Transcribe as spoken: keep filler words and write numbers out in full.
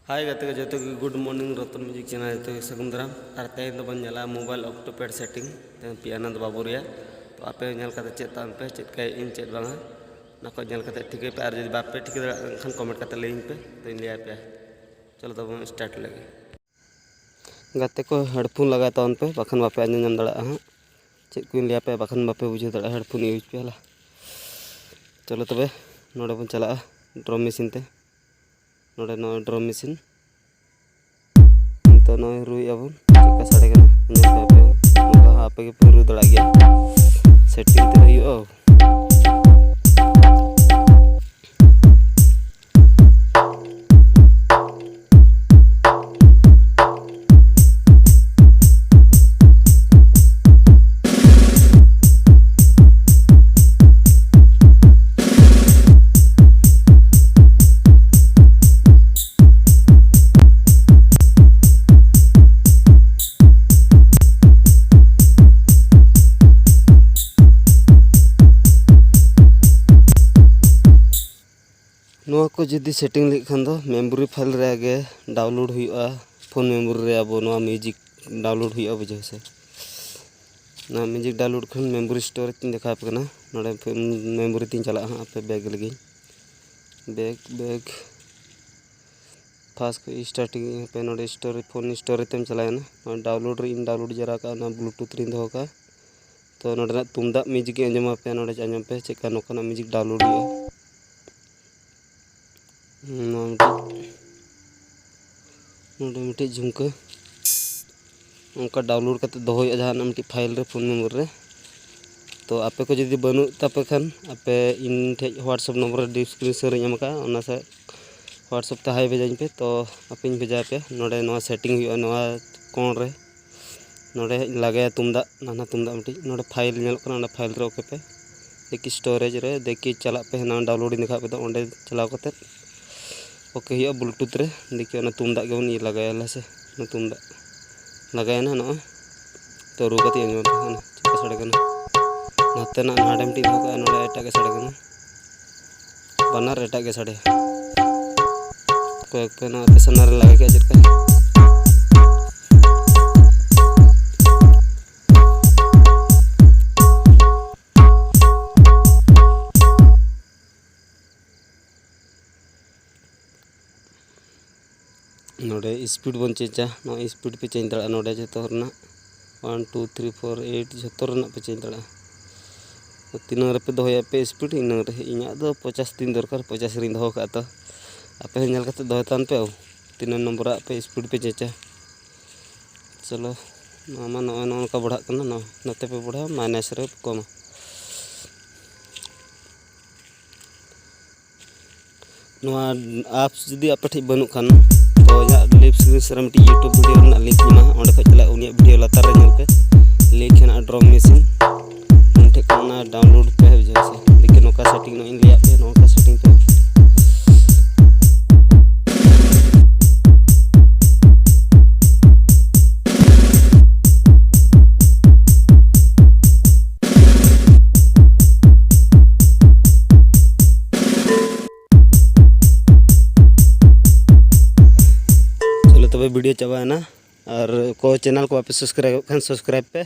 ᱦᱟᱭ ᱜᱟᱛᱮ ᱠᱚ ᱡᱚᱛᱚ ᱜᱮ, good morning, Ratan music channel ᱡᱚᱛᱚ ᱜᱮ ᱥᱟᱹᱜᱩᱱ ᱫᱟᱨᱟᱢ᱾ ᱟᱨ ᱛᱮᱦᱮᱧ ᱫᱚᱵᱚᱱ ᱧᱮᱞᱟ ᱢᱳᱵᱟᱭᱤᱞ ᱚᱠᱴᱳᱯᱮᱰ ᱥᱮᱴᱤᱝ, ᱛᱮᱦᱮᱧ ᱯᱤ ᱟᱱᱚᱱᱫ ᱵᱟᱵᱩ ᱨᱮᱭᱟᱜ᱾ ᱛᱚ ᱟᱯᱮ ᱧᱮᱞ ᱠᱟᱛᱮ ᱪᱮᱫ ᱛᱟᱢ ᱯᱮ, ᱪᱮᱫ ᱠᱟᱭ ᱤᱧ ᱪᱮᱫ ᱵᱟᱝᱟ, ᱚᱱᱟ ᱠᱚ ᱧᱮᱞ ᱠᱟᱛᱮ ᱴᱷᱤᱠᱟᱹᱭ ᱯᱮ᱾ ᱟᱨ ᱡᱩᱫᱤ ᱵᱟᱯᱮ ᱴᱷᱤᱠᱟᱹ ᱫᱟᱲᱮᱭᱟᱜ ᱠᱟᱱ ᱠᱷᱟᱱ ᱠᱚᱢᱮᱱᱴ ᱠᱟᱛᱮ ᱞᱟᱹᱭᱟᱹᱧ ᱯᱮ, ᱛᱚᱧ ᱞᱟᱹᱭ ᱟᱯᱮᱭᱟ᱾ ᱪᱚᱞᱚ ᱛᱚᱵᱮ ᱵᱚᱱ ᱥᱴᱟᱨᱴ ᱞᱮᱜᱮ᱾ ᱜᱟᱛᱮ ᱠᱚ ᱦᱮᱰᱯᱷᱳᱱ ᱞᱟᱜᱟᱣ ᱛᱟᱵᱚᱱ ᱯᱮ, ᱵᱟᱠᱷᱟᱱ ᱵᱟᱯᱮ ᱟᱸᱡᱚᱢ ᱧᱟᱢ ᱫᱟᱲᱮᱭᱟᱜᱼᱟ ᱦᱟᱸᱜ᱾ ᱪᱮᱫ ᱠᱚᱧ ᱞᱟᱹᱭ ᱟᱯᱮᱭᱟ, ᱵᱟᱠᱷᱟᱱ ᱵᱟᱯᱮ ᱵᱩᱡᱷᱟᱹᱣ ᱫᱟᱲᱮᱭᱟᱜᱼᱟ, ᱦᱮᱰᱯᱷᱳᱱ ᱤᱭᱩᱡᱽ ᱯᱮ ᱦᱟᱞᱟ᱾ ᱪᱚᱞᱚ ᱛᱚᱵᱮ ᱱᱚᱰᱮ ᱵᱚᱱ ᱪᱟᱞᱟᱜᱼᱟ ᱰᱨᱚᱢ ᱢᱮᱥᱤᱱ ᱛᱮ᱾ ᱱᱚᱰᱮ ᱱᱚᱣᱟ ᱰᱨᱚᱢ ᱢᱮᱥᱤᱱ᱾ ᱱᱤᱛᱚᱜ ᱱᱚᱜᱼᱚᱭ ᱨᱩᱭᱮᱫᱼᱟ ᱵᱚᱱ, ᱪᱮᱫ ᱞᱮᱠᱟ ᱥᱟᱰᱮ ᱠᱟᱱᱟ ᱧᱮᱞ ᱯᱮ ᱟᱯᱮ ᱦᱚᱸ᱾ ᱱᱚᱝᱠᱟ ᱦᱚᱸ ᱟᱯᱮ ᱜᱮᱯᱮ ᱨᱩ ᱫᱟᱲᱮᱭᱟᱜ ᱜᱮᱭᱟ, ᱥᱮᱴᱤᱝ ᱛᱮ ᱦᱩᱭᱩᱜᱼᱟ᱾ ᱱᱚᱣᱟ ᱠᱚ ᱡᱩᱫᱤ ᱥᱮᱴᱤᱝ ᱞᱟᱹᱜᱤᱫ ᱠᱷᱟᱱ ᱫᱚ ᱢᱮᱢᱳᱨᱤ ᱯᱷᱟᱭᱤᱞ ᱨᱮ ᱟᱜᱮ ᱰᱟᱣᱩᱱᱞᱳᱰ ᱦᱩᱭᱩᱜᱼᱟ᱾ ᱯᱷᱳᱱ ᱢᱮᱢᱳᱨᱤ ᱨᱮ ᱟᱵᱚ ᱱᱚᱣᱟ ᱢᱤᱭᱩᱡᱤᱠ ᱰᱟᱣᱩᱱᱞᱳᱰ ᱦᱩᱭᱩᱜᱼᱟ, ᱵᱩᱡᱷᱟᱹᱣ ᱥᱮ᱾ ᱱᱚᱣᱟ ᱢᱤᱭᱩᱡᱤᱠ ᱰᱟᱣᱩᱱᱞᱳᱰ ᱠᱷᱚᱱ ᱢᱮᱢᱳᱨᱤ ᱥᱴᱳᱨᱮᱡᱽ ᱛᱤᱧ ᱫᱮᱠᱷᱟᱣ ᱟᱯᱮ ᱠᱟᱱᱟ᱾ ᱱᱚᱰᱮ ᱢᱮᱢᱳᱨᱤ ᱛᱤᱧ ᱪᱟᱞᱟᱜᱼᱟ ᱦᱟᱸᱜ, ᱟᱯᱮ ᱵᱮᱠ ᱞᱟᱹᱜᱤᱫ᱾ ᱵᱮᱠ, ᱵᱮᱠ᱾ ᱯᱷᱟᱥᱴ ᱠᱷᱚᱱ ᱥᱴᱟᱨᱴᱤᱝ ᱟᱯᱮ ᱱᱚᱰᱮ ᱥᱴᱳᱨᱮᱡᱽ, ᱯᱷᱳᱱ ᱥᱴᱳᱨᱮᱡᱽ ᱛᱮᱢ ᱪᱟᱞᱟᱣᱮᱱᱟ᱾ ᱱᱚᱣᱟ ᱰᱟᱣᱩᱱᱞᱳᱰ ᱨᱮ ᱤᱧ ᱰᱟᱣᱩᱱᱞᱳᱰ ᱡᱟᱣᱨᱟ ᱠᱟᱜᱼᱟ, ᱚᱱᱟ ᱵᱞᱩᱴᱩᱛᱷ ᱨᱤᱧ ᱫᱚᱦᱚ ᱠᱟᱜᱼᱟ᱾ ᱛᱚ ᱱᱚᱰᱮᱱᱟᱜ ᱛᱩᱢᱫᱟᱜ ᱢᱤᱭᱩᱡᱤᱠ ᱤᱧ ᱟᱸᱡᱚᱢ ᱟᱯᱮᱭᱟ, ᱱᱚᱰᱮ ᱟᱸᱡᱚᱢ ᱯᱮ ᱪᱮᱫ ᱞᱮᱠᱟ ᱱᱚᱝᱠᱟᱱᱟᱜ ᱢᱤᱭᱩᱡᱤᱠ ᱰᱟᱣᱩᱱᱞᱳᱰ ᱦᱩᱭᱩᱜᱼᱟ᱾ ᱱᱚᱣᱟ ᱢᱤᱫᱴᱤᱡ, ᱱᱚᱰᱮ ᱢᱤᱫᱴᱤᱡ ᱡᱷᱩᱢᱠᱟᱹ ᱚᱱᱠᱟ ᱰᱟᱣᱩᱱᱞᱳᱰ ᱠᱟᱛᱮ ᱫᱚᱦᱚ ᱦᱩᱭᱩᱜᱼᱟ ᱡᱟᱦᱟᱱᱟᱜ ᱢᱤᱫᱴᱤᱡ ᱯᱷᱟᱭᱤᱞ ᱨᱮ, ᱯᱷᱳᱱ ᱢᱮᱢᱳᱨᱤ ᱨᱮ᱾ ᱛᱚ ᱟᱯᱮ ᱠᱚ ᱡᱩᱫᱤ ᱵᱟᱹᱱᱩᱜ ᱛᱟᱯᱮ ᱠᱷᱟᱱ, ᱟᱯᱮ ᱤᱧ ᱴᱷᱮᱡ WhatsApp ᱱᱚᱢᱵᱚᱨ ᱨᱮ ᱰᱤᱥᱠᱨᱤᱯᱥᱚᱱ ᱨᱤᱧ ᱮᱢ ᱟᱠᱟᱫᱼᱟ, ᱚᱱᱟ ᱥᱮ WhatsApp ᱛᱮ ᱦᱟᱭ ᱵᱷᱮᱡᱟᱧ ᱯᱮ᱾ ᱛᱚ ᱟᱯᱮᱧ ᱵᱷᱮᱡᱟ ᱟᱯᱮᱭᱟ᱾ ᱱᱚᱰᱮ ᱱᱚᱣᱟ ᱥᱮᱴᱤᱝ ᱦᱩᱭᱩᱜᱼᱟ, ᱱᱚᱣᱟ ᱠᱚᱬ ᱨᱮ ᱱᱚᱰᱮ ᱞᱟᱜᱟᱭᱟ ᱛᱩᱢᱫᱟᱜ, ᱱᱟᱱᱦᱟ ᱛᱩᱢᱫᱟᱜ ᱢᱤᱫᱴᱤᱡ᱾ ᱱᱚᱰᱮ ᱯᱷᱟᱭᱤᱞ ᱧᱮᱞᱚᱜ ᱠᱟᱱᱟ, ᱚᱱᱟ ᱯᱷᱟᱭᱤᱞ ᱨᱮ ᱳᱠᱮ ᱯᱮ᱾ ᱫᱮᱠᱷᱤ ᱥᱴᱳᱨᱮᱡᱽ ᱨᱮ ᱫᱮᱠᱷᱤ ᱪᱟᱞᱟᱜ ᱯᱮ, ᱦᱮᱱᱟᱝ ᱰᱟᱣᱩᱱᱞᱳᱰ ᱤᱧ ᱫᱮᱠᱷᱟᱣ ᱯᱮ ᱫᱚ, ᱚᱸᱰᱮ ᱪᱟᱞᱟᱣ ᱠᱟᱛᱮᱫ ᱳᱠᱮ ᱦᱩᱭᱩᱜᱼᱟ ᱵᱞᱩᱴᱩᱛᱷ ᱨᱮ᱾ ᱫᱮᱠᱷᱤ ᱚᱱᱟ ᱛᱩᱢᱫᱟᱜ ᱜᱮᱵᱚᱱ ᱤᱭᱟᱹ ᱞᱟᱜᱟᱭᱟ ᱞᱟᱦᱟ ᱥᱮ, ᱚᱱᱟ ᱛᱩᱢᱫᱟᱜ ᱞᱟᱜᱟᱭᱮᱱᱟ ᱱᱚᱜᱼᱚᱭ᱾ ᱛᱚ ᱨᱩ ᱠᱟᱛᱮ ᱟᱸᱡᱚᱢ ᱯᱮ ᱦᱟᱸᱜ, ᱪᱮᱫ ᱞᱮᱠᱟ ᱥᱟᱰᱮ ᱠᱟᱱᱟ᱾ ᱱᱟᱛᱮᱱᱟᱜ ᱱᱟᱰᱮ ᱢᱤᱫᱴᱤᱡ ᱫᱚᱦᱚ ᱠᱟᱜᱼᱟ, ᱱᱚᱰᱮ ᱮᱴᱟᱜ ᱜᱮ ᱥᱟᱰᱮ ᱠᱟᱱᱟ, ᱵᱟᱱᱟᱨ ᱮᱴᱟᱜ ᱜᱮ ᱥᱟᱰᱮᱭᱟ᱾ ᱠᱚᱭᱮᱠ ᱯᱮ ᱱᱚᱣᱟ ᱯᱮ ᱥᱟᱢᱱᱟ ᱨᱮ ᱞᱟᱜᱟᱣ ᱠᱮᱫᱼᱟ ᱪᱮᱫ ᱞᱮᱠᱟ᱾ ᱱᱚᱰᱮ speed ᱵᱚᱱ ᱪᱮᱧᱡᱟ᱾ ᱱᱚᱣᱟ speed ᱯᱮ ᱪᱮᱧᱡᱽ ᱫᱟᱲᱮᱭᱟᱜᱼᱟ ᱱᱚᱰᱮ ᱡᱷᱚᱛᱚ ᱨᱮᱱᱟᱜ᱾ One two three four eight ᱡᱷᱚᱛᱚ ᱨᱮᱱᱟᱜ ᱯᱮ ᱪᱮᱧᱡᱽ ᱫᱟᱲᱮᱭᱟᱜᱼᱟ᱾ ᱛᱤᱱᱟᱹᱝ ᱨᱮᱯᱮ ᱫᱚᱦᱚᱭᱟ ᱯᱮ speed, ᱤᱱᱟᱹᱝ ᱨᱮ᱾ ᱤᱧᱟᱹᱜ ᱫᱚ ᱯᱚᱪᱟᱥ ᱫᱤᱱ ᱫᱚᱨᱠᱟᱨ, ᱯᱚᱪᱟᱥ ᱨᱤᱧ ᱫᱚᱦᱚ ᱠᱟᱜᱼᱟ᱾ ᱛᱚ ᱟᱯᱮ ᱦᱚᱸ ᱧᱮᱞ ᱠᱟᱛᱮ ᱫᱚᱦᱚᱭ ᱛᱟᱵᱚᱱ ᱯᱮ, ᱛᱤᱱᱟᱹᱝ ᱱᱚᱢᱵᱚᱨᱟᱜ ᱯᱮ speed ᱯᱮ ᱪᱮᱧᱡᱟ᱾ ᱪᱚᱞᱚ, ᱱᱚᱣᱟ ᱢᱟ ᱱᱚᱜᱼᱚᱭ ᱱᱚᱜᱼᱚ ᱱᱚᱝᱠᱟ ᱵᱟᱲᱦᱟᱜ ᱠᱟᱱᱟ, ᱱᱚᱣᱟ ᱱᱚᱛᱮ ᱯᱮ ᱵᱟᱲᱦᱟᱣᱟ, minus ᱨᱮ ᱠᱚᱢᱟ᱾ ᱱᱚᱣᱟ apps ᱡᱩᱫᱤ ᱟᱯᱮ ᱴᱷᱮᱱ ᱵᱟᱹᱱᱩᱜ ᱠᱷᱟᱱ, ᱛᱚ ᱤᱧᱟᱹᱜ description ᱨᱮ ᱢᱤᱫᱴᱤᱡ YouTube video ᱨᱮᱱᱟᱜ link ᱢᱮᱱᱟᱜᱼᱟ, ᱚᱸᱰᱮ ᱠᱷᱚᱱ ᱪᱟᱞᱟᱜ, ᱩᱱᱤᱭᱟᱜ video ᱞᱟᱛᱟᱨ ᱨᱮ ᱧᱮᱞ ᱯᱮ, link ᱦᱮᱱᱟᱜᱼᱟ drum machine, ᱩᱱ ᱴᱷᱮᱱ ᱠᱷᱚᱱ ᱚᱱᱟ download ᱯᱮ, ᱵᱩᱡᱷᱟᱹᱣ ᱥᱮ᱾ ᱞᱮᱠᱤᱱ ᱱᱚᱝᱠᱟ setting ᱱᱚᱜᱼᱚᱭ ᱤᱧ ᱞᱟᱹᱭᱟᱫ ᱯᱮ, ᱱᱚᱝᱠᱟ setting ᱯᱮ᱾ ᱪᱚᱞᱚ ᱛᱚᱵᱮ, video ᱪᱟᱵᱟᱭᱮᱱᱟ᱾ ᱟᱨ ᱚᱠᱚᱭ channel ᱠᱚ ᱵᱟᱯᱮ subscribe ᱠᱷᱟᱱ, subscribe ᱯᱮ᱾